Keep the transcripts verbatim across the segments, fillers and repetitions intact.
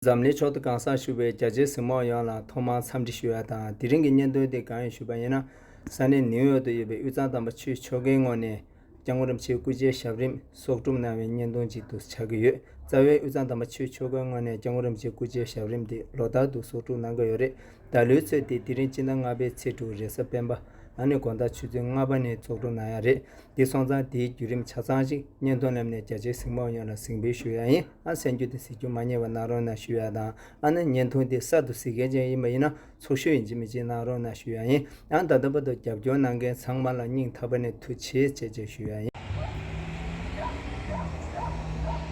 འཛམ་གླིང་ཕྱོགས་བསྡུས་གང་སར་བཞུགས་པའི་རྒྱ་ཆེའི་གཟིགས་མོ་ཡོངས་ལ་ཐོག་མར་འཚམས་འདྲི་ཞུ་ཡ་དང་། དེ་རིང་གི་བརྙན་ཐུང་དེ་གང་ཡིན་ཞུས་པ་ཡིན་ན། ས་གནས་ནིའུ་ཡོག་ཏུ་ཡོད་པའི་དབུས་གཙང་དམ་པ་ཆོས་ཆོས་སྐུའི་ངོས་ནས་སྐྱབས་མགོན་རིན་པོ་ཆེའི་སྐུ་ཕྱྭའི་ཞབས་རིམ་གསོག་སྒྲུབ་གནང་བའི་བརྙན་ཐུང་ཅིག་ཏུ་ཆགས་ཀྱི་ཡོད། རྩ་བའི་དབུས་གཙང་དམ་པ་ཆོས་ཆོས་སྐུའི་ངོས་ནས་སྐྱབས་མགོན་རིན་པོ་ཆེའི་སྐུ་ཕྱྭའི་ཞབས་རིམ་དེ་ལོ་ལྟར་དུ་གསོག་སྒྲུབ་གནང་གི་ཡོད་རེད། ད་ལོའི་ཚེས་དེ་དེ་རིང་སྤྱི་ཟླ་ལྔ་པའི་ཚེས་དྲུག་རེས་གཟའ་སྤེན་པ། ཨ་ནི་དགོང་དག་ཆུ་ཚོད་ལྔ་པ་ནས་གསོག་སྒྲུབ་གནང་ཡ་རེད། དེ་སོང་ཙང་དེའི་བརྒྱུད་རིམ་ཆ་ཚང་ཞིག་བརྙན་ཐུང་ལམ་ནས་རྒྱ་ཆེའི་གཟིགས་མོ་ཡོངས་ལ་གཟིགས་འབུལ་ཞུ་ཡ་ཡིན། ཨ་གསན་རྒྱུ་དེ་གཟིགས་རྒྱུ་མ་བསྙེལ་བ་གནང་རོགས་གནང་ཞུ་ཡ་དང་། ཨ་ནི་བརྙན་ཐུང་དེ་གསར་དུ་གཟིགས་མཁན་ཅིག་ཡིན་པ་ཡིན་ན་ཚོགས་ཞུགས་ཡིན་གཅིག་མིན་གཅིག་གནང་རོགས་གནང་ཞུ་ཡ་ཡིན། ཡང་ད་ལྟ་བར་དུ་རྒྱབ་སྐྱོར་གནང་མཁན་ཚང་མ་ལ་སྙིང་ཐག་པ་ནས་ཐུགས་རྗེ་ཆེ་ཆེ་ཞུ་ཡ་ཡིན།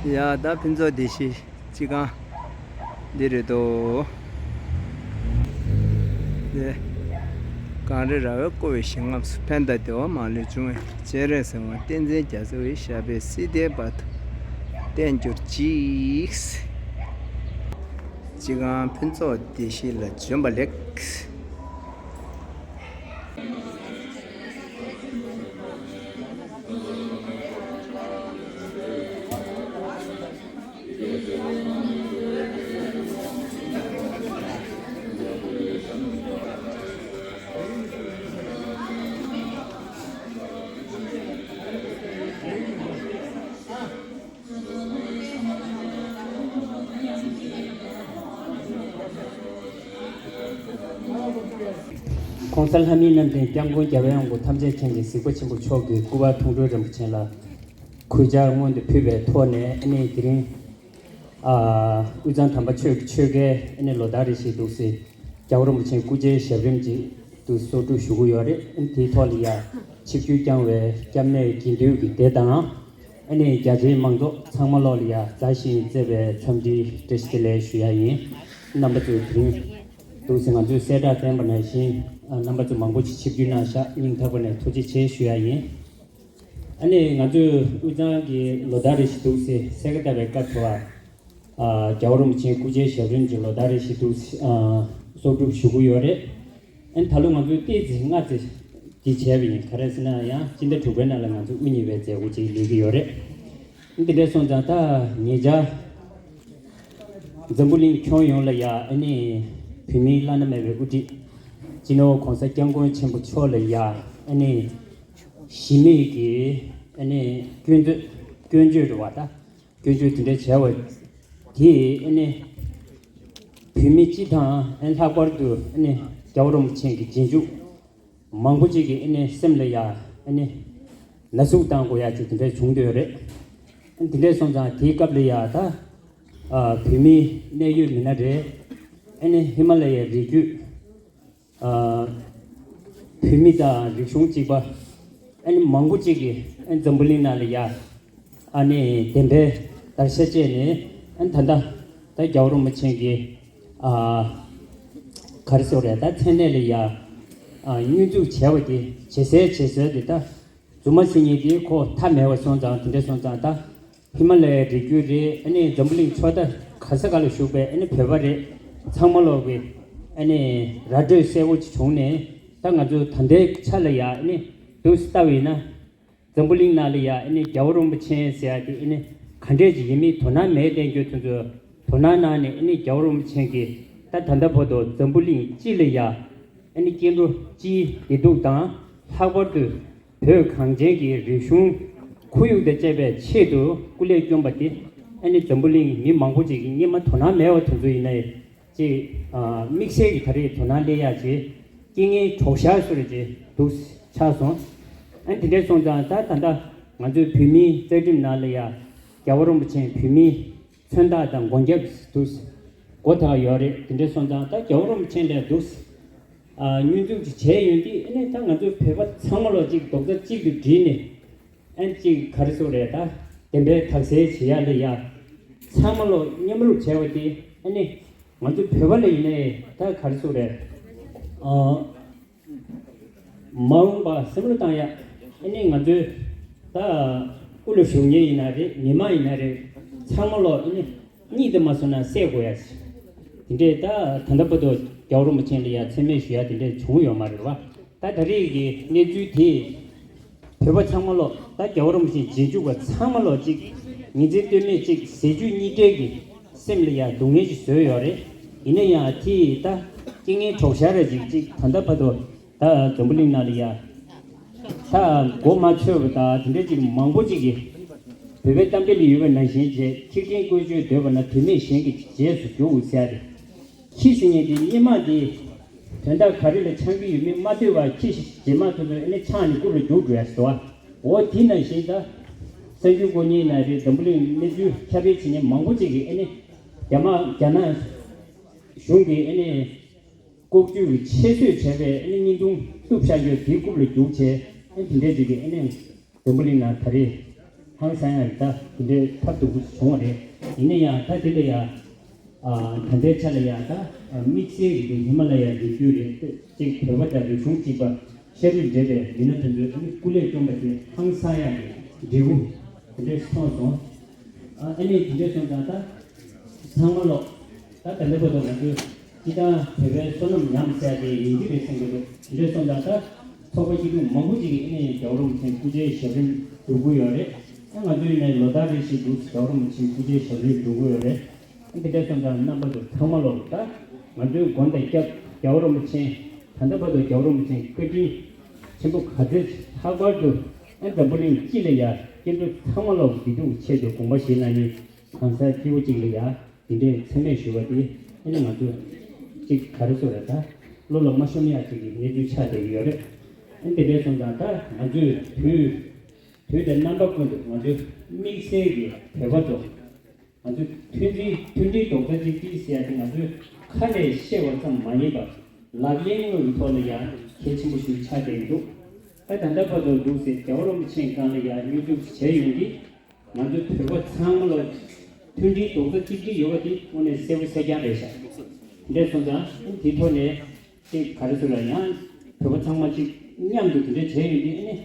ཡ་ད་ཕུན་ཚོགས་སྡེ་བཞི་སྤྱི་ཁང་འདི་རེད་དོ། དེ་གངས་རི་ར་བས་བསྐོར་བའི་ཞིང་ཁམས་སུ། ཕན་དང་བདེ་བ་མ་ལུས་འབྱུང་བའི་སྤྱན་རས་གཟིགས་དབང་བསྟན་འཛིན་རྒྱ་མཚོ་ཡི་ཞབས་པད་སྲིད་མཐའི་བར་དུ་བརྟན་གྱུར་ཅིག། སྤྱི་ཁང་ཕུན་ཚོགས་སྡེ་བཞི་ལ་བྱོན་པ་ལེགས། ༸གོང་ས་ལྷ་མིའི་རྣམ་འདྲེན་སྐྱབས་མགོན་རྒྱལ་བའི་དབང་པོ་ཐམས་ཅད་མཁྱེན་ཅིང་གཟིགས་པ་ཆེན་པོ་མཆོག་གི་སྐུ་པར་མཐོང་གྲོལ་རིན་པོ་ཆེ་ལ་གུས་ཕྱག་སྔོན་དུ་ཕུལ་བའི་ཐོག་ནས། ཨ་ནི་དེ་རིང་ཨ་དབུས་གཙང་དམ་པ་ཆོས་ཀྱི་ཆོས་རྒྱལ། ཨ་ནི་ལོ་ལྟར་རེ་བཞིན་འདུག་སེ་རྒྱལ་བ་རིན་པོ་ཆེའི་སྐུ་ཕྱྭའི་ཞབས་རིམ་ཅིག་ཏུ་གསོག་སྒྲུབ་ཞུ་གི་ཡོད་རེད། ཨ་ནི་དེའི་ཐོག་ལ་ཡ་ཆིབས་བསྒྱུར་བསྐྱངས་པའི་སྐྱབས་གནས་དགེ་འདུན་གྱི་སྡེ་དང་། ཨ་ནི་རྒྱ་ཆེའི་མང་ཚོགས་ཚང་མ་ལོག་ལ་ཡ་མཛའ་ཞིང་བརྩེ་བའི་འཚམས་འདྲི་བཀྲ་ཤིས་བདེ་ལེགས་ཞུ་ཡ་ཡིན། རྣམ་པ་ཚོས་དེ་རིང་འདུག་སེ་ང་ཚོའི་གསལ་བསྒྲགས་བསྟན་པ་ནང་བཞིན། ཨ་རྣམ་པ་ཚོ་མང་པོ་ཞིག་ཆིབས་བསྒྱུར་གནང་ཤག་སྙིང་ཐག་པ་ནས་ཐུགས་རྗེ་ཆེ་ཞུ་ཡ་ཡིན། ཨ་ནི་ང་ཚོས་དབུས་གཙང་གི་ལོ་ལྟར་རེ་བཞིན་འདུག་སེ་ས་ག་ཟླ་བའི་སྐབས་དུ་བ། ཨ་རྒྱལ་བ་རིན་པོ་ཆེའི་སྐུ་ཕྱྭའི་ཞབས་རིམ་གྱི་ལོ་ལྟར་རེ་བཞིན་འདུག་སེ་ཨ་གསོག་སྒྲུབ་ཞུ་གི་ཡོད་རེད། ཨ་ནི་ད་ལོ་ང་ཚོས་ཏོག་ཙམ་སྔ་ཙམ་ཅིག་བྱས་པ་ཡིན། ག་རེ་ཟེར་ན་ཡང་སྤྱི་ཟླ་དྲུག་པའི་ནང་ལ་ང་ཚོ་དབུ་བརྙེས་པའི་མཛད་སྒོ་ཅིག་ལས་ཀྱི་ཡོད་རེད། ཨ་ནི་དེ་འདྲ་སོང་ཙང་ད་ཉེ་ཆར་འཛམ་བུ་གླིང་ཁྱོན་ཡོངས་ལ་ཡ། ཨ་ནི་བོད་མིའི་བླ་ན་མེད་པའི་དབུ་ཁྲིད་སྤྱི་ནོར་༸གོང་ས་༸སྐྱབས་མགོན་ཆེན་པོ་མཆོག་ལ་ཡ། ཨ་ནི་གཞི་མེད་ཀྱི་ཨ་ནི་སྐྱོན་བརྗོད། སྐྱོན་བརྗོད་རེད་བ་ད། སྐྱོན་བརྗོད་དེ་འདྲ་བྱས་པ་དེས། ཨ་ནི་བོད་མི་སྤྱི་དང་། ཨ་ནི་ལྷག་པར་དུ་ཨ་ནི་རྒྱལ་བ་རིན་པོ་ཆེ་གི་རྗེས་འཇུག་མང་པོ་ཅིག་གི་ཨ་ནི་སེམས་ལ་ཡ། ཨ་ནི་ན་ཟུག་བཏང་དགོས་ཡ་ཅིག་དེ་འདྲ་བྱུང་བསྡད་ཡོད་རེད། ཨ་ནི་དེ་འདྲ་སོང་ཙང་དེའི་སྐབས་ལ་ཡ་ད་ཨ་བོད་མིའི་གནད་ཡོད་མི་སྣ་རེད། ཨ་ནི་ཧི་མ་ལ་ཡའི་རི་རྒྱུད། ཨ་བོད་མི་དང་རིག་གཞུང་གཅིག་པ། ཨ་ནི་མང་པོ་ཅིག་གིས་ཨ་ནི་འཛམ་བུ་གླིང་ནང་ལ་ཡ། ཨ་ནི་བདེན་པའི་བརྡར་ཤ་བཅད་ནས། ཨ་ནི་ད་ལྟ་ད་རྒྱལ་བ་རིན་པོ་ཆེ་གི་ཨ་ག་རེ་ཟེར་དགོས་རེད། ད་མཚན་གནས་ལ་ཡ་ཨ་བསྙོན་འཛུགས་བྱས་པ་དེ། ཇེ་གསལ་ཇེ་གསལ་དེ། ད་རྫུན་མ་ཟེར་མཁན་དེ་ཁོ་མཐའ་མེད་པ་སོང་ཙང་། དེ་འདྲ་སོང་ཙང་ད་ཧི་མ་ལ་ཡའི་རི་རྒྱུད་རེད། ཨ་ནི་འཛམ་བུ་གླིང་ཕྱོགས་མཐའ་ག་ས་ག་ལ་བཞུགས་པའི་ཨ་ནི་བོད་པ་རེད། ཚང་མ་ལོག་གི་ཨ་ནི་ར་སྤྲོད་གསལ་པོ་ཅིག་བྱུང་ནས། ད་ང་ཚོ་ད་ལྟའི་ཆ་ལ་ཡ། ཨ་ནི་འདུག་སེ་ལྟ་བ་ཡིན་ན། འཛམ་བུ་གླིང་ནང་ལ་ཡ། ཨ་ནི་རྒྱལ་བ་རིན་པོ་ཆེ་ཟེར་ཡ་དེ་ཨ་ནི་ག་འདྲས་ཅིག་ཡིན་མིན་དོ་སྣང་མེད་བསྡད་མཁན་དེ་ཚོ་དོ་སྣང་གནང་ནས། ཨ་ནི་རྒྱལ་བ་རིན་པོ་ཆེ་གིས་ད་ད་ལྟ་བར་དུ་འཛམ་བུ་གླིང་སྤྱི་ལ་ཡ། ཨ་ནི་སྐྱེ་འགྲོ་སྤྱིའི་བདེ་སྡུག་དང་། ལྷག་པར་དུ་བོད་གངས་ཅན་གྱི་རིག་གཞུང་ཁོར་ཡུག་དང་བཅས་པའི་ཆེད་དུ་སྐུ་ལས་བསྐྱོན་པ་དེ། ཨ་ནི་འཛམ་བུ་གླིང་མི་མང་པོ་ཅིག་གིས་སྔོན་མ་དོ་སྣང་མེད་པ་དེ་ཚོ་ཡིན་ནའི་ཅིག་ཨ་དམིགས་བསལ་གྱི་ད་རེས་དོ་སྣང་སླེབས་ཡ་ཅིག་རྐྱེན་ངན་གྲོགས་ཤར་བཟོ་འདྲ་ཅིག་འདུག་ཆགས་སོང་། ཨ་ནི་དེ་འདྲ་སོང་ཙང་ད་ད་ལྟ་ང་ཚོའི་བོད་མིའི་རྩ་ཁྲིམས་ནང་ལ་ཡ། རྒྱལ་བ་རིན་པོ་ཆེ་བོད་མིའི་མཚོན་རྟགས་དང་མགོན་སྐྱབས་འདུག་སེ་མགོ་བཏགས་ཡོད་རེད། དེ་འདྲ་སོང་ཙང་ད་རྒྱལ་བ་རིན་པོ་ཆེ་ལ་འདུག་སེ་ཨ་བསྙོན་འཛུགས་ཅིག་བྱས་ཡོང་དུས། ཨ་ནི་ད་ང་ཚོ་བོད་པ་ཚང་མ་ལོག་ཅིག་རྡོག་རྩ་གཅིག་ཏུ་བསྒྲིལ་ནས། ཨ་ནི་ཅིག་ག་རེ་ཟེར་དགོས་རེད། ད་བདེན་པའི་དག་སེལ་བྱེད་ཡ་ལ་ཡ། ཚང་མ་ལོག་མཉམ་རུབ་བྱས་པ་དེ། ཨ་ནི་ང་ཚོ་བོད་པ་ལ་ཡིན་ནའི་ད་ག་རེ་ཟེར་དགོས་རེད། ཨ། མ་འོངས་པ་བསམ་བློ་བཏང་ཡ། ཨ་ནི་ང་ཚོའི་ད་དབུ་ལ་བཞུགས་མཁན་ཡིན་ན་རེད། མི་མང་ཡིན་ན་རེད། ཚང་མ་ལོག་ཨ་ནི་གཉིད་དུ་མ་སོང་ན་བསད་དགོས་ཡ་ཞིག་དེ་འདྲས་ད་ད་ལྟ་བར་དུ་རྒྱལ་བ་རིན་པོ་ཆེ་ལ་ཡ་མཚན་སྨད་ཞུ་ཡ་དེ་འདྲས་བྱུང་ཡོད་མ་རེད་བ། ད་ད་རེས་ཀྱི་གནས་ཚུལ་དེས་བོད་པ་ཚང་མ་ལོག་ད་རྒྱལ་བ་རིན་པོ་ཆེའི་རྗེས་འཇུག་པ་ཚང་མ་ལོག་ཅིག་ཉིན་མཚན་ལྟོས་མེད་ཅིག་ཟས་བཅུད་གཉིས་བྲལ་གྱི་ སེམས་ལ་ཡང་སྡུག་བསྔལ་ཞིག་བཟོས་ཡོད་རེད། ཡིན་ན་ཡང་དེ་ད་རྐྱེན་ངན་གྲོགས་ཤར་རེ་ཅིག་ཅིག་ད་ལྟ་བར་དུ་ད་འཛམ་བུ་གླིང་ནང་ལ་ཡང་ད་མགོ་མ་ཚོས་པ་དང་དེ་འདྲ་ཅིག་མང་པོ་ཅིག་གིས་བོད་པའི་གཏམ་དཔེ་ལ་ཡོད་པ་ནང་བཞིན་བྱས་ཁྱི་རྒན་བཀོལ་སྤྱོད་འདོད་པ་ན་བུད་མེད་གཞན་གྱི་རྗེས་སུ་རྒྱུག་ཟེར་ཡ་རེད། ཁྱི་ཟེར་མཁན་དེ་སྔོན་མ་དེ་དོན་དག་ག་རེ་ལ་འཆང་གི་ཡོད་མེད་མ་ལྟོས་པར་ཁྱི་ཞིག་རྗེས་མ་ཐུག་ཚོད་ཨ་ནི་ཆང་ནི་རྐུབ་ལ་རྒྱུག་འགྲོ་ཡ་ཟེར་བ། འོ་དེ་ནང་བཞིན་ད་གསར་འགྱུར་སྐོར་ཉན་ན་རེད། འཛམ་བུ་གླིང་གནས་ཚུལ་ཁྱབ་སྤེལ་བྱེད་མཁན་མང་པོ་ཅིག་གིས་ཨ་ནི་རྒྱ་དམག་རྒྱ་ནག་གཞུང་གིས་ཨ་ནི་ལྐོག་ཇུས་ཀྱི་ཆེད་བཟོས་བྱས་པའི་ཨ་ནི་བརྙན་ཐུང་གཏུབ་བཞག་རྒྱུ་དེའི་རྐུབ་ལ་རྒྱུག་བྱས་ཨ་ནི་དེ་འདྲས་ཅིག་གིས་ཨ་ནི་འཛམ་བུ་གླིང་ནང་ད་རེས་ཧང་སང་ཡ་རེད། ད་དེ་འདྲའི་ཐབས་སྡུག་པོ་བྱུང་བ་རེད། ཡིན་ན་ཡང་ད་དེ་ལ་ཡ། ཨ་ད་ལྟའི་ཆ་ལ་ཡ་ད་དམིགས་བསལ་གྱི་དེ་ཧི་མ་ལ་ཡའི་རི་རྒྱུད་རེད། ཅིག་བོད་པ་དང་རིག་གཞུང་གཅིག་པ་ཤ་རུས་འདྲེས་པའི་མི་སྣ་དེ་ཚོའི་ཨ་ནི་སྐུ་ལས་བསྐྱོན་པ་དེ་ཧང་སང་ཡ་གི་འབྲས་བུ་དེ་འདྲས་མཐོང་སོང་། ཨ་ཨ་ནི་དེ་འདྲས་སོང་ཙང་ད་ཚང་མ་ལོག་ད་ད་ལྟ་བར་དུ་ང་ཚོས་སྤྱི་བཏང་བོད་པའི་བསོད་ནམས་ཉམས་ཟེར་དེ་ཡིན་གྱི་རེད་བསམ་གྱི་འདུག་དེ་འདྲས་སོང་ཙང་ད་ཚོགས་པ་སྐྱིད་སྡུག་མང་པོ་ཅིག་གིས་ཨ་ནི་རྒྱལ་བ་རིན་པོ་ཆེ་སྐུ་ཕྱྭའི་ཞབས་རིམ་སྒྲུབ་ཀྱི་ཡོད་རེད། ཨ་ང་ཚོ་ཡིན་ནའི་ལོ་ལྟར་རེ་བཞིན་འདུག་རྒྱལ་བ་རིན་པོ་ཆེའི་སྐུ་ཕྱྭའི་ཞབས་རིམ་སྒྲུབ་ཀྱི་ཡོད་རེད། ཨ་འདི་འདྲ་སོང་ཙང་རྣམ་པ་ཚོ་ཚང་མ་ལོག་ད་ང་ཚོའི་མགོན་དང་སྐྱབས་རྒྱལ་བ་རིན་པོ་ཆེ་ད་ལྟ་བར་དུ་རྒྱལ་བ་རིན་པོ་ཆེའི་བཀའ་དྲིན་ཆེན་པོ་ག་ཚོད་ལྷག་པར་དུ་ཨ་འཛམ་བུ་གླིང་སྤྱི་ལ་ཡ་སྐྱེ་འགྲོ་ཚང་མ་ལོག་བདེ་སྡུག་གི་ཆེད་དུ་དགོངས་པ་བཞེས་གནང་མཁན་གང་ཟག་སྐྱེ་བོ་གཅིག་ལ་ཡ་འདི་འདྲའི་མཚན་སྨད་ཞུ་བ་དེ་ཨ་ནི་ང་ཚོ་གཅིག་ག་རེ་ཟེར་རེད། ད་བློ་ལ་མ་ཤོང་ཡ་གཅིག་གི་གནས་ཚུལ་ཆགས་བསྡད་ཀྱི་ཡོད་རེད། ཨ་འདི་འདྲ་སོང་ཙང་ད་ང་ཚོས་དུས་དུས་དང་རྣམ་པ་ཀུན་ཏུ་ང་ཚོའི་དམིགས་བསལ་གྱི་བོད་པ་ཚོ་ང་ཚོའི་མཐུན་སྒྲིལ་མཐུན་སྒྲིལ་རྡོག་རྩ་གཅིག་སྒྲིལ་ཟེར་ཡ་དེ་ང་ཚོའི་ཁ་ནས་བཤད་པ་ཙམ་མ་ཡིན་པར་ལག་ལེན་དངོས་ཀྱི་ཐོག་ལ་ཡང་གལ་ཆེན་པོ་ཞིག་ཆགས་བསྡད་ཀྱི་འདུག་ད་ད་ལྟ་བར་དུ་འདུག་ཟེར་རྒྱལ་བ་རིན་པོ་ཆེའི་སྒང་ལ་ཡང་བསྙོན་འཛུགས་བྱས་ཡོང་གི། ང་ཚོ་བོད་པ་ཚང་མ་ལ་མཐུན་སྒྲིལ་རྡོག་རྩ་གཅིག་སྒྲིལ་ཡོད་པ་དེ་དངོས་གནས་གསལ་པོ་གསལ་རྐྱང་རེད་ཤག་འདྲ་སོང་ཙང་དེའི་ཐོག་ནས་དེ་ག་རེ་ཟེར་ལ་ཡང་བོད་པ་ཚང་མ་གཅིག་མཉམ་དུ་དེ་འདྲ་བྱས་ཡོད་དུས་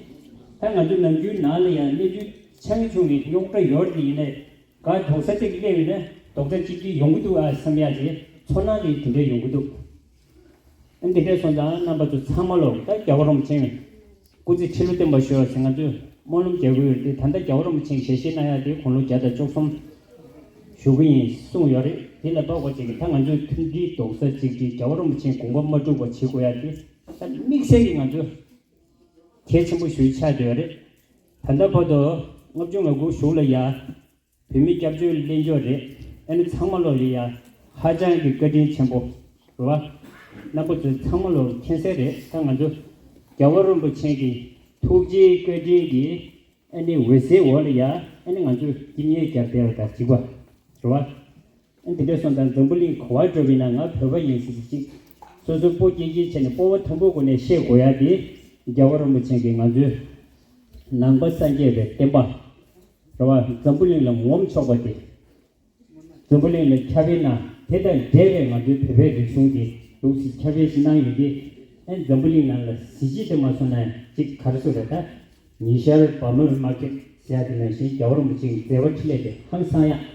ཨ་ནི་ད་ང་ཚོ་ནམ་རྒྱུན་ནང་ལ་ཡང་གནས་ཚུལ་ཆུང་ཆུང་གི་རྙོག་དྲ་ཡོད་རེད། ཡིན་ནའི་ག་རྡོག་རྩ་གཅིག་སླེབས་ཡོད་ན་རྡོག་རྩ་གཅིག་སྒྲིལ་ཡོང་གི་འདུག་ཨ་བསམ་ཡག་ཅིག་ཚོར་སྣང་དེ་དེ་འདྲ་ཡོང་གི་འདུག་ཨ་འདི་འདྲ་སོང་ཙང་རྣམ་པ་ཚོ་ཚང་མ་ལོག་ད་རྒྱལ་བ་རིན་པོ་ཆེ་སྐུ་ཚེ་ཁྲི་ལོ་བརྟན་པར་ཤོག་ཟེར་ང་ཚོས་སྨོན་ལམ་རྒྱག་གི་ཡོད་དེ། ད་ལྟ་རྒྱལ་བ་རིན་པོ་ཆེས་ཞལ་བཞེས་གནང་ཡག་དེ་དགུང་ལོ་བརྒྱ་དང་བཅུ་གསུམ་བཞུགས་ཀྱི་ཡིན་གསུངས་ཡོད་རེད། དེ་ལ་དཔག་པ་ཅིག་གིས་ད་ང་ཚོས་མཐུན་སྒྲིལ་རྡོག་རྩ་གཅིག་སྒྲིལ་རྒྱལ་བ་རིན་པོ་ཆེའི་དགོངས་པ་མ་འགྲུབ་པ་བྱེད་དགོས་ཡག་དེ་ད་དམིགས་བསལ་གྱི་ང་ཚོས་གལ་ཆེན་པོ་ཞིག་ཆགས་བསྡད་ཡོད་རེད། ད་ལྟ་བར་དུ་ལྔ་བཅུ་ང་དགུ་གཞུག་ལ་ཡ། བོད་མི་སྐྱབས་བཅོལ་གླེང་ཕྱོགས་རེད། ཨ་ནི་ཚང་མ་ལོག་ལ་ཡ་ཧ་ཅང་གི་བཀའ་དྲིན་ཆེན་པོ་རེད་བ། རྣམ་པ་ཚོས་ཚང་མ་ལོག་མཁྱེན་གསལ་རེད། ད་ང་ཚོ་རྒྱལ་བ་རིན་པོ་ཆེ་གི་ཐུགས་རྗེའི་བཀའ་དྲིན་གྱི་ཨ་ནི་འོད་ཟེར་འོག་ལ་ཡ་ཨ་ནི་ང་ཚོ་སྐྱིད་ཉལ་རྒྱབ་བསྡད་པ་དང་གཅིག་པ་རེད་བ། ཨ་འདི་འདྲ་སོང་ཙང་འཛམ་བུ་གླིང་ག་བར་འགྲོ་བའི་ནང་ང་བོད་པ་ཡིན་ཟེར་གྱི་ཅིག་སོ་སོ་སྤོ་སྐྱེལ་སྐྱེལ་བྱས་ནས་སྤོབས་པ་མཐོན་པོའི་སྒོ་ནས་བཤད་དགོས་ཡ་དེ་རྒྱལ་བ་རིན་པོ་ཆེ་གིས་ང་ཚོའི་ནང་པ་སངས་རྒྱས་པའི་བསྟན་པ། རེད་བ། འཛམ་བུ་གླིང་ལ་ངོམ་ཆོག་པ་དེ། འཛམ་བུ་གླིང་ལ་ཁྱབ་སྤེལ་གནང་། དེ་དང་འབྲེལ་བའི་ང་ཚོའི་བོད་པའི་རིག་གཞུང་དེ་འདུག་སེ་ཁྱབ་སྤེལ་ཞིག་གནང་ཡོད་དེ། ཨེ་འཛམ་བུ་གླིང་ནང་ལ་གཟི་བརྗིད་དེ་མ་སོང་ན་ཅིག་ག་རེ་ཟེར་རེད་ད། ཉི་ཤར་བ་མོའི་མ་སྐད་ཟེར་ཡ་དེ་ནང་བཞིན་རྒྱལ་བ་རིན་པོ་ཆེའི་མཛད་པ་འཕྲིན་ལས་དེ་ཧང་སང་ཡ།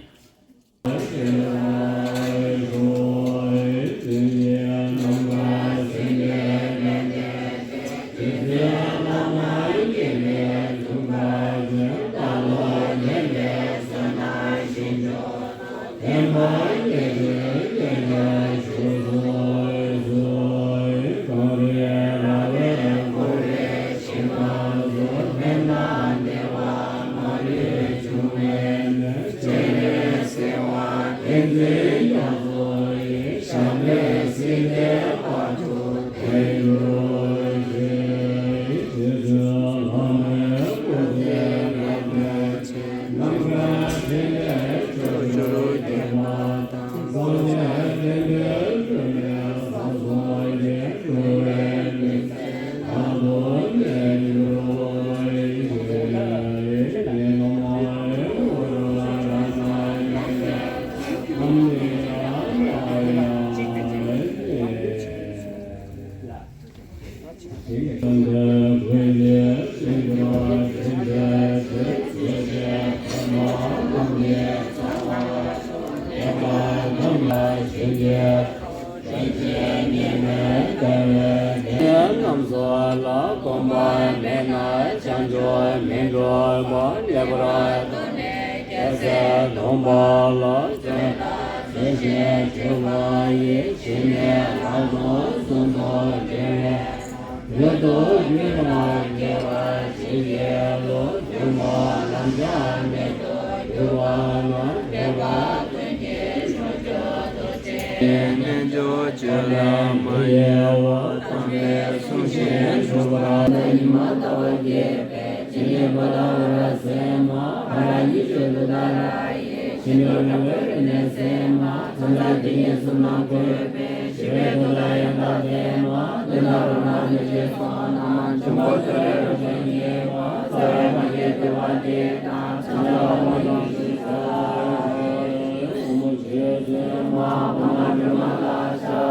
རྣམས་ལ་གོམས་པ་མེད་ན་བྱང་ཆུབ་མི་འགྲུབ་པ། ལེགས་པར་རྟོགས་ནས་རྒྱལ་སྲས་སྟོན་པ་ལ། ཞེས་བརྗོད་པ་ཡིས། ཕྱི་ནས་ལྷ་ཚོགས་གསུམ་དུ་འགྲེང་བའི་རོལ་དུ་བསྒྱུར་བ་རྒྱས་པར་བྱེད་ཀྱི་ལོ། འབྱུང་པོ་ལམ་ཆགས་མེད་དུ་གྱུར་པ་ལ། འདོད་པ་ཀུན་གྱི་རྒྱུ་རྡོ་རྗེ། རྣལ་འབྱོར་སྤྱོད་ལམ་མ་ཡལ་བ། དམ་པའི་གསུང་བཞིན་སྒྲུབ་པ། ཉི་མ་ཟླ་བ་རྒྱས་པའི་བྱེད་ལས་པ་དང་། ཨུ་ར་སེ་མ། ཧ་ར་ཡེ་ཤེས་ཏུཏྟཱ་ར་ཡེ། ཤིན་ཏུ་རིང་བའི་རིག་གནས་སེམས་མ། ཚོན་མདོག་དེ་ཉིད་གསུམ་དང་བཀོད་པའི་ཞི་བའི་མཐུ་དང་ཡང་དག་ལྡན་མ། གདོན་དང་རོ་ལངས་གནོད་བྱེད་སོགས་རྣམས་མ། འབྱུང་པོ་ཚོར་བའི་རབ་བྱུང་ཉེས་པ། རྩ་བའི་སྔགས་ཀྱི་བསྡུ་བ་འདི་དང་། ཕྱག་འཚལ་བ་ནི་ཡེ་ཤེས་རྩ་ལས། ཨོཾ་རྗེ་བཙུན་མ་འཕགས་མ་སྒྲོལ་མ་ལ་ཕྱག་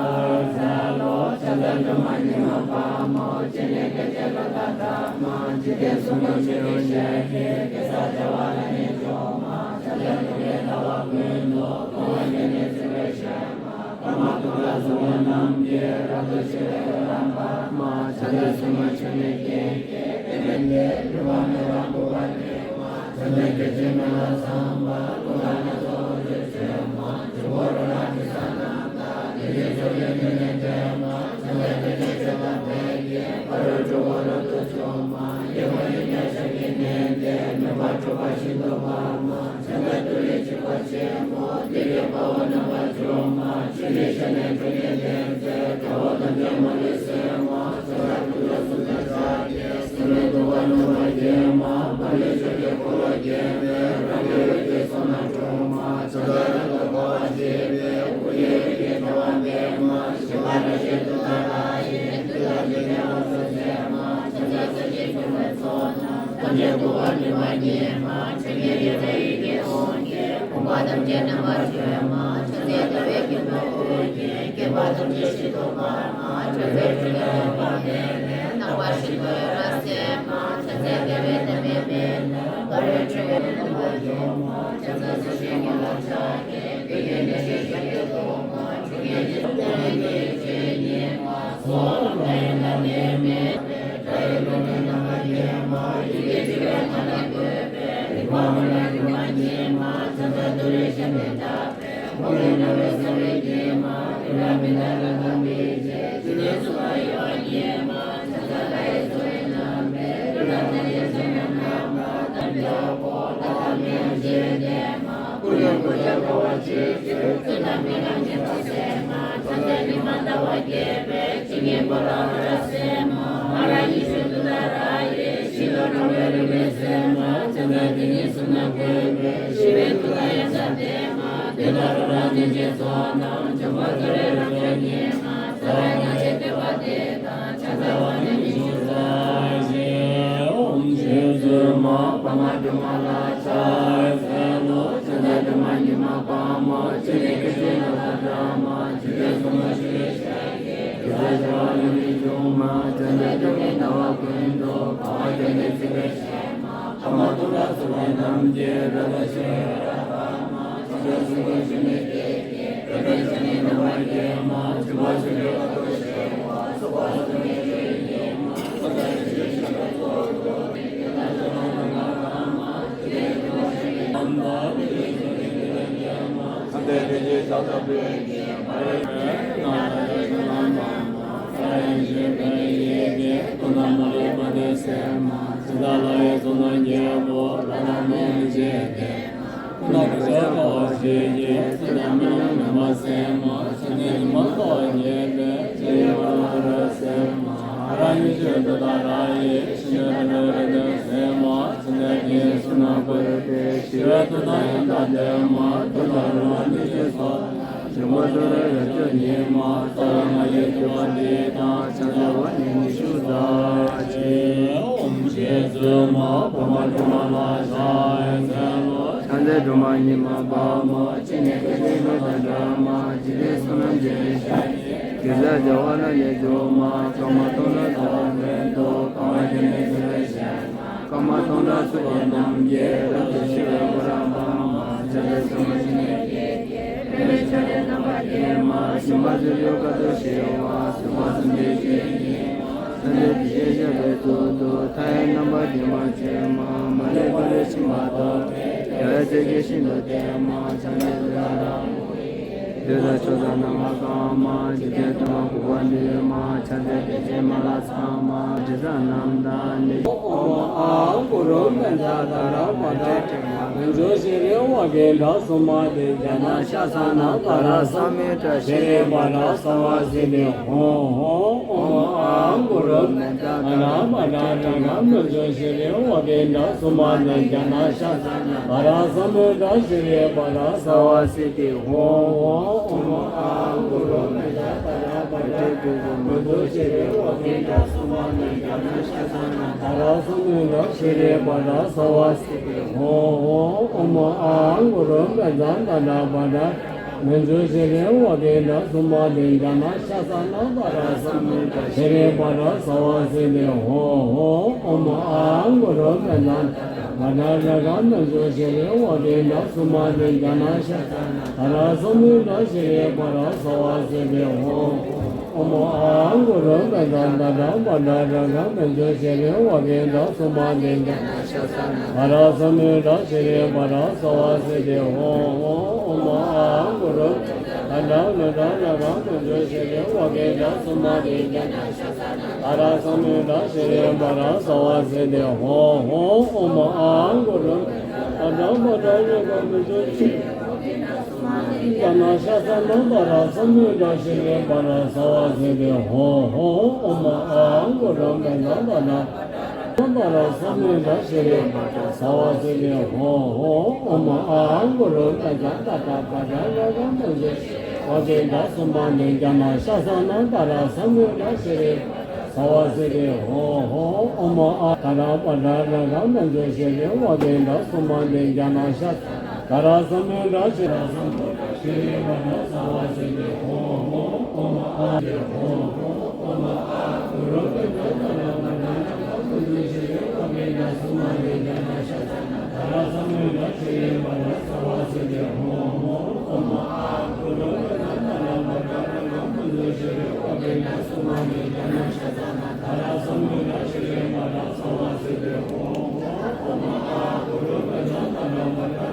འཚལ་ལོ། ཕྱག་འཚལ་སྒྲོལ་མ་ཉི་མ་དཔལ་མོ། སྤྱན་ནི་སྐད་ཅིག་གློག་དང་འདྲ་མ། འཇིག་རྟེན་གསུམ་མགོན་ཆུ་སྐྱེས་ཞལ་གྱི། གེ་སར་བྱེ་བ་ལ་ནི་མཆོག་མ། ཕྱག་འཚལ་ཏུ་རེ་ཟླ་བ་ཀུན་ཏུ། དགོངས་པ་བཞི་ནི་བརྩེ་བའི་ཞལ་མ། པདྨ་འདི་དག་སོགས་པའི་རྣམ་རྒྱལ། རབ་ཏུ་ཕྱེ་བའི་དབུ་རམ་པདྨ། ཕྱག་འཚལ་སྲུང་མ་ཆུ་ནས་སྐྱེས་ཀྱི། དེ་ལས་འདས་པའི་འགྲོ་བ་མེད་པ་འགུགས་པར་བྱེད་མ། ཕྱག་འཚལ་སྐྱེ་མཆེད་མི་ལ་འཚམས་པ། ཀུན་དགའ་སྣ་ཚོགས་དབུ་རྒྱན་མཚོན་མ། འཇུག་སྒོ་རོ་ལངས་དྲི་ཟ་རྣམས་དང་། དེ་བཞིན་སོགས་ཀྱི་མཐུ་ནི་ལྡན་མ། ཕྱག་འཚལ་སྐྱེ་མཆེད་མཆོག་དང་ཕཊ་ཀྱི། ཕ་རོལ་འཁྲུལ་འཁོར་རབ་ཏུ་འཇོམས་མ། ཡེ་ཤེས་དབང་ཕྱུག་ཕྱག་རྒྱའི་སྨན་དེ། མོས་པ་འཁྲུལ་པ་ཤིན་ཏུ་སྤངས་མ། ཕྱག་འཚལ་ཏུ་རེ་འཇིགས་པ་ཆེན་པོ། དེ་ཡི་དཔའ་བོ་རྣམ་པར་འཇོམས་མ། ཆུ་ནས་ཤར་ནས་འཁྲུགས་ནས་ལྡན་མཛད། དགྲ་བོ་ཐམས་ཅད་མ་ལུས་གསོད་མ། སྲོག་ཆགས་ཀུན་ལ་གསོད་པའི་ཕྱག་རྒྱའི། སྲིན་མོའི་གདུང་བ་རྣམ་པར་འགེམས་མ། མ་ལུས་ཕྱོགས་ཀྱི་འཁོར་ལོས་བརྒྱན་པའི། རང་གི་འོད་ཀྱི་ཚོགས་རྣམས་འཁྲུགས་མ། ཕྱག་འཚལ་རབ་ཏུ་དགའ་བ་བརྗིད་པའི། སྐུ་ཡི་འོད་ཀྱི་ཕྲེང་བ་འཕེན་མ། ཞི་བ་ར་ཤི་ཏུཏྟཱ་ར་ཡེ། མཐུ་དང་མཐུན་པའི་བར་དུ་མཛད་མ། ཕྱག་འཚལ་གསེར་གྱི་འབྱུང་པོའི་ཚོགས་རྣམས། ཐམས་ཅད་འདུལ་བར་ནུས་པ་ཉིད་མ། ཆོས་ཉིད་ཡེ་ཤེས་ཡི་གེ་དབང་གིས། ཕོངས་པ་ཐམས་ཅད་རྣམ་པར་སྤྱོད་མ། ཕྱག་འཚལ་ཟླ་བའི་སྐྱེ་བོའི་དབུ་རྒྱན། བསྐལ་པ་ཐམས་ཅད་ཞིང་དུ་སྤར་མ། བྱ་རྒོད་ཀྱི་ལུས་པ་མེད་ལས། རྣམ་པར་ཤེས་པའི་འོད་རབ་གསལ་མ། ཕྱག་འཚལ་རྒྱལ་བའི་དམ་པའི་དཔལ་ལ། ཕ་རོལ་འཁྲུལ་པའི་རྣམ་པར་འཇོམས་མ། ཕྱག་འཚལ་གསུང་གི་སྙན་ལ་ཕྱག་བགྱི། བོད་ཀྱི་གནས་ཆེན་ཞིང་གི་ཐོག་མ། འབྱུང་གནས་ཀྱི་ཐོག་མའི་ཆོས་ཉིད་མ། གསོལ་བ་དང་ཡང་དག་ལྡན་མའི། སྒྲ་ཡི་ཀློང་ནས་རྣམ་པར་རྒྱལ་མ། ཡི་གེ་བཅུ་པའི་ངག་ལས་བཀོད་པའི། རིག་པ་མ་ལུས་སྒྱུ་མ་ཉིད་མ། ཕྱག་འཚལ་ཏུ་རེ་ཤ་མེད་ཐབ་པའི། ཧཱུྃ་ལས་སྣང་བའི་རྩ་བའི་སྐྱེས་མ། ཏུཏྟཱ་མི་ཏྲ་ལ་དམ་པའི་ཆོས། འཇིག་རྟེན་གསུམ་ལ་གཡོ་བ་ཉིད་མ། ཕྱག་འཚལ་ལྷ་ཡི་གཙོ་བོའི་རྣམ་པའི། ཀུན་ལ་ཐམས་ཅད་མཚོན་པའི་རྣམ་པ་དང་། ལྷ་དང་མིའི་དབང་ཕྱུག་ལྡན་མ། སྐུ་ཡི་སྐུ་ཕྱྭ་འགྲོ་བ་བཞིའི་སྤྱོད། བཙུན་དང་མི་ལ་ཉེས་པ་སེལ་མ། ཕྱག་འཚལ་ཉི་མ་ཟླ་བ་རྒྱས་པའི། ཇི་སྙེད་འཁོར་ལ་འོད་རབ་གསལ་མ། ཧ་ར་ཡེ་ཤེས་ཏུཏྟཱ་ར་ཡེ། ཤིན་ཏུ་རིང་བའི་རིག་པའི་སེམས་མ། ཕྱག་འཚལ་དེ་ཉིད་གསུམ་དང་བཀོད་པའི། ཞི་བའི་མཐུ་དང་ཡང་དག་ལྡན་མ། དེ་ལྟར་རང་གནོད་བྱེད་ཚོགས་རྣམས། འཇོམས་པ་མཐོ་རིས་རབ་འབྱུང་ཉིད་མ། རྩ་བའི་སྔགས་ཀྱི་བསྡུ་བ་འདི་དང་། ཕྱག་འཚལ་བ་ནི་ཡེ་ཤེས་རྩ་ཆེན། ཨོཾ་རྗེ་བཙུན་མ་འཕགས་མ་སྒྲོལ་མ་ལ་ཕྱག་འཚལ་ལོ། ཕྱག་འཚལ་སྒྲོལ་མ་ཉི་མ་དཔལ་མོ། སྤྱན་ནི་སྐད་ཅིག་གློག་དང་འདྲ་མ། འཇིག་རྟེན་གསུམ་མགོན་ཆུ་སྐྱེས་ཞལ་གྱི། གེ་སར་བྱེ་བ་ལ་ནི་མཆོག་མ། ཕྱག་འཚལ་སྒྲོལ་མའི་ཟླ་བ་ཀུན་ཏུ། དགའ་བ་བརྒྱ་ནི་བརྩེ་བའི་ཞལ་མ། པདྨ་སྟོང་ཕྲག་ཚོགས་པའི་རྣམ་རྒྱལ། རབ་ཏུ་ཕྱེ་བའི་འོད་རབ་འབར་མ། ཕྱག་འཚལ་གསུང་གི་མཆོག་ནི་སྐད་ཅིག་རབ་ཏུ་ཕྱུང་ནས་རྣམ་པར་རྒྱལ་མ། འཇུག་པ་ཆོས་ཀྱི་ཁ་དོག་ཞི་བ། སོགས་པ་གསུམ་གྱི་ཆོས་ཉིད་མ། ཕྱག་འཚལ་ཞིང་གཤེགས་པའི་གཙོ་བོ། ཞི་བའི་མཐུ་དང་ཡང་དག་ལྡན་མ། འཇོམས་པ་མཐོ་རིས་རབ་འབྱུང་ཉིད་མ། རྩ་བའི་སྔགས་ཀྱི་བསྡུ་བ་འདི་དང་། ཕྱག་འཚལ་བ་ནི་ཉི་ཤུ་རྩ་གཅིག་ཨོཾ་རྗེ་བཙུན་མ་འཕགས་མ་སྒྲོལ་མ་ལ་ཕྱག་འཚལ་ལོ། ཕྱག་འཚལ་སྒྲོལ་མ་ཉི་མ་དཔལ་མོ། སྤྱན་ནི་སྐད་ཅིག་གློག་དང་འདྲ་མ། འཇིག་རྟེན་གསུམ་རྣམས་འཇོམས་པའི་ཞལ་ནི། གེ་སར་བྱེ་བ་ལ་ནི་མཆོག་མ། པདྨ་སྟོང་ཕྲག་ཚོགས་པ་ཀུན་ཏུ། དགའ་བ་བརྒྱ་ནི་བརྩེ་བའི་ཞལ་མ། པདྨ་སྟོང་ཕྲག་ཚོགས་པའི་རྣམ་རྒྱལ། རབ་ཏུ་ཕྱེ་བའི་འོད་རབ་འབར་མ། ཕྱག་འཚལ་གསུང་གི་མཆོག་ནི་སྐད་ཅིག་རྒྱ་མཚོའི་ཆུ་ནས་རྣམ་པར་རྒྱལ་མ། འཇོམས་པ་མཐོ་རིས་ཁ་དོག་ཞི་བ། སོགས་པ་གསུམ་གྱི་ཆོས་ཉིད་མ། ཐམས་ཅད་དེ་བཞིན་གཤེགས་པའི་གཙུག་ཏུ། མཐའ་ཡས་རྣམ་པར་རྒྱལ་བར་བྱེད་མ། མ་ལུས་པ་རི་བཞིན་མ་དག་པའི། རྒྱལ་བའི་རྩལ་གྱིས་ཤིན་ཏུ་བརྟན་མ། ཕྱག་ན་རྡུལ་ཕྲ་རབ་བསྔོ་བའི། དེ་ལ་ཆོས་དང་ནམ་མཁའ་གང་མ། འཇིག་རྟེན་དུ་མ་བུ་པ་འདི་མ། ཕྱག་འཚལ་ཏེ་ཕྱི་མ་ལ་ཚང་མ། དྲི་ཟ་རྣམས་དང་ནི། ཨོཾ་ཨཱཿ་གུ་རུ་པཉྩ་ཏ་ར་པ་ཏྲ། མི་འགྱུར་ཤྲཱི་བྷ་གི་ཏ་སུ་མ་ཏི། ཛྙཱ་ན་ཤཱ་ས་ན་དྷ་ར་སམ་ཡུག་ཏ་ཤྲཱི་པ་ཏྲ་སྭ་བྷཱ་སིདྡྷི་ཧོ། ཨོཾ་ཨཱཿ་གུ་རུ་པཉྩ་ཏ་ར་པ་ཏྲ། མི་འགྱུར་ཤྲཱི་བྷ་གི་ཏ་སུ་མ་ཏི། ཛྙཱ་ན་ཤཱ་ས་ན་དྷ་ར་སམ་ཡུག་ཏ་ཤྲཱི་པ་ཏྲ་སྭ་བྷཱ་སིདྡྷི་ཧོ། ཨོཾ་ཨཱཿ་གུ་རུ་པཉྩ་ཏ་ར་པ་ཏྲ། མི་འགྱུར་ཤྲཱི་བྷ་གི་ཏ་སུ་མ་ཏི། ཛྙཱ་ན་ཤཱ་ས་ན་དྷ་ར་སམ་ཡུག་ཏ་ཤྲཱི་པ་ཏྲ་སྭ་བྷཱ་སིདྡྷི་ཧོ། ཨོཾ་ཨཱཿ་གུ་རུ་པཉྩ་ཏ་ར་པ་ཏྲ། མི་འགྱུར་ཤྲཱི་བྷ་གི་ཏ་སུ་མ་ཏི། ཛྙཱ་ན་ཤཱ་ས་ན་དྷ་ར་སམ་ཡུག་ཏ་ཤྲཱི་པ་ཏྲ་སྭ་བྷཱ་སིདྡྷི་ཧོ། ཨོཾ་ཨཱཿ་གུ་རུ་པཉྩ་ཏ་ར་པ་ཏྲ། མི་འགྱུར་ཤྲཱི་བྷ་གི་ཏ་སུ་མ་ཏི། ཛྙཱ་ན་ཤཱ་ས་ན་དྷ་ར་སམ་ཡུག་ཏ་ཤྲཱི་པ་ཏྲ་སྭ་བྷཱ་སིདྡྷི་ཧོ། ཨོཾ་ཨཱཿ་གུ་རུ་པཉྩ་ཏ་ར་པ་ཏྲ། མི་འགྱུར་ཤྲཱི་བྷ་གི་ཏ་སུ་མ་ཏི། ཛྙཱ་ན་ཤཱ་ས་ན་དྷ་ར་སམ་ཡུག་ཏ་ཤྲཱི་པ་ཏྲ་སྭ་བྷཱ་སིདྡྷི་ཧོ། ཨོཾ་ཨཱཿ་གུ་རུ་པཉྩ་ཏ་ར་པ་ཏྲ། མི་འགྱུར་ཤྲཱི་བྷ་གི་ཏ་སུ་མ་ཏི། ཛྙཱ་ན་ཤཱ་ས་ན་དྷ་ར་སམ་ཡུག་ཏ་ཤྲཱི་པ་ཏྲ་སྭ་བྷཱ་སིདྡྷི་ཧོ། ཨོཾ་ཨཱཿ་གུ་རུ་པཉྩ་ཏ་ར་པ་ཏྲ། མི་འགྱུར་ཤྲཱི་བྷ་གི་ཏ་སུ་མ་ཏི། ཛྙཱ་ན་ཤཱ་ས་ན་དྷ་ར་སམ་ཡུག་ཏ་ཤྲཱི་པ་ཏྲ་སྭ་བྷཱ་སིདྡྷི་ཧོ། ཨོཾ་ཨཱཿ་གུ་རུ་པཉྩ་ཏ་ར་པ་ཏྲ། དྷ་ར་སམ་ཡུག་ཏ་ཤྲཱི་པ་ཏྲ་སྭ་བྷཱ་སིདྡྷི་ཧོ། ཨོཾ་ཨཱཿ་གུ་རུ་པཉྩ་ཏ་ར་པ་ཏྲ། མི་འགྱུར་ཤྲཱི་བྷ་གི་ཏ་སུ་མ་ཏི། ཛྙཱ་ན་ཤཱ་ས་ན་དྷ་ར་སམ་ཡུག་ཏ་ཤྲཱི་པ་ཏྲ་སྭ་བྷཱ་སིདྡྷི་ཧོ། ཨོཾ་ཨཱཿ་དྷ་ར་པ་ཏྲ་ར་ག་མི་འགྱུར་ཤྲཱི་བྷ་གི་ཏ་སུ་མ་ཏི། ཛྙཱ་ན་ཤཱ་ས་ན་དྷ་ར་སམ་ཡུག་ཏ་ཤྲཱི་པ་ཏྲ་སྭ་བྷཱ་སིདྡྷི་ཧོ། ཨོཾ་ཨཱཿ་གུ་རུ་པཉྩ་ཏ་ར་པ་ཏྲ། མི་འགྱུར་ཤྲཱི་བྷ་གི་ཏ་སུ་མ་ཏི། ཛྙཱ་ན་ཤཱ་ས་ན་དྷ་ར་སམ་ཡུག་ཏ་ཤྲཱི་པ་ཏྲ་སྭ་བྷཱ་སིདྡྷི་ཧོ། ཨོཾ་ཨཱཿ་གུ་རུ་པཉྩ་ཏ་ར་པ་ཏྲ་ར་ག་མི་འགྱུར་ཤྲཱི་བྷ་གི་ཏ་སུ་མ་ཏི། ཛྙཱ་ན་ཤཱ་ས་ན་དྷ་ར་སམ་ཡུག་ཏ་ཤྲཱི་པ་ཏྲ་སྭ་བྷཱ་སིདྡྷི་ཧོ། ཨོཾ་ཨཱཿ་གུ་རུ་པཉྩ་ཏ་ར་པ་ཏྲ།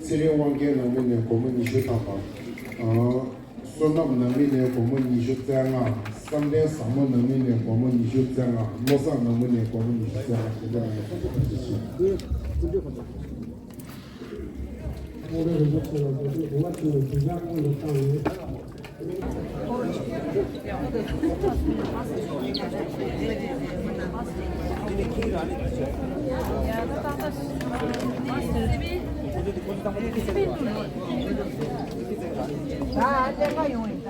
ཚེ་རིང་དབང་རྒྱལ་ནང་མི་ནས་སྒོར་མོ་ཉི་ཤུ་བཏང་བ། བསོད་ནམས་ནང་མི་ནས་སྒོར་མོ་ཉི་ཤུ་རྩ་ལྔ། བསམ་གཏན་བཟང་མོ་ནང་མི་ནས་སྒོར་མོ་ཉི་ཤུ་རྩ་ལྔ། བློ་བཟང་ནང་མི་ནས་སྒོར་མོ་ཉི་ཤུ་རྩ་ལྔ། དེ་འདྲ་ཡིན་པ་ཞིག་བྱེད་ཀྱི་ཡིན། ཁོང་རང་རིན་པོ་ཆེ་ལ་འགྲོ་དུས་འོ་བ་ཆེན་མོ་དུས་འཇགས་ཁོང་དུ་བཏང་ནས། ད་གླེན་པ་ཡོང་ཡིན་ད།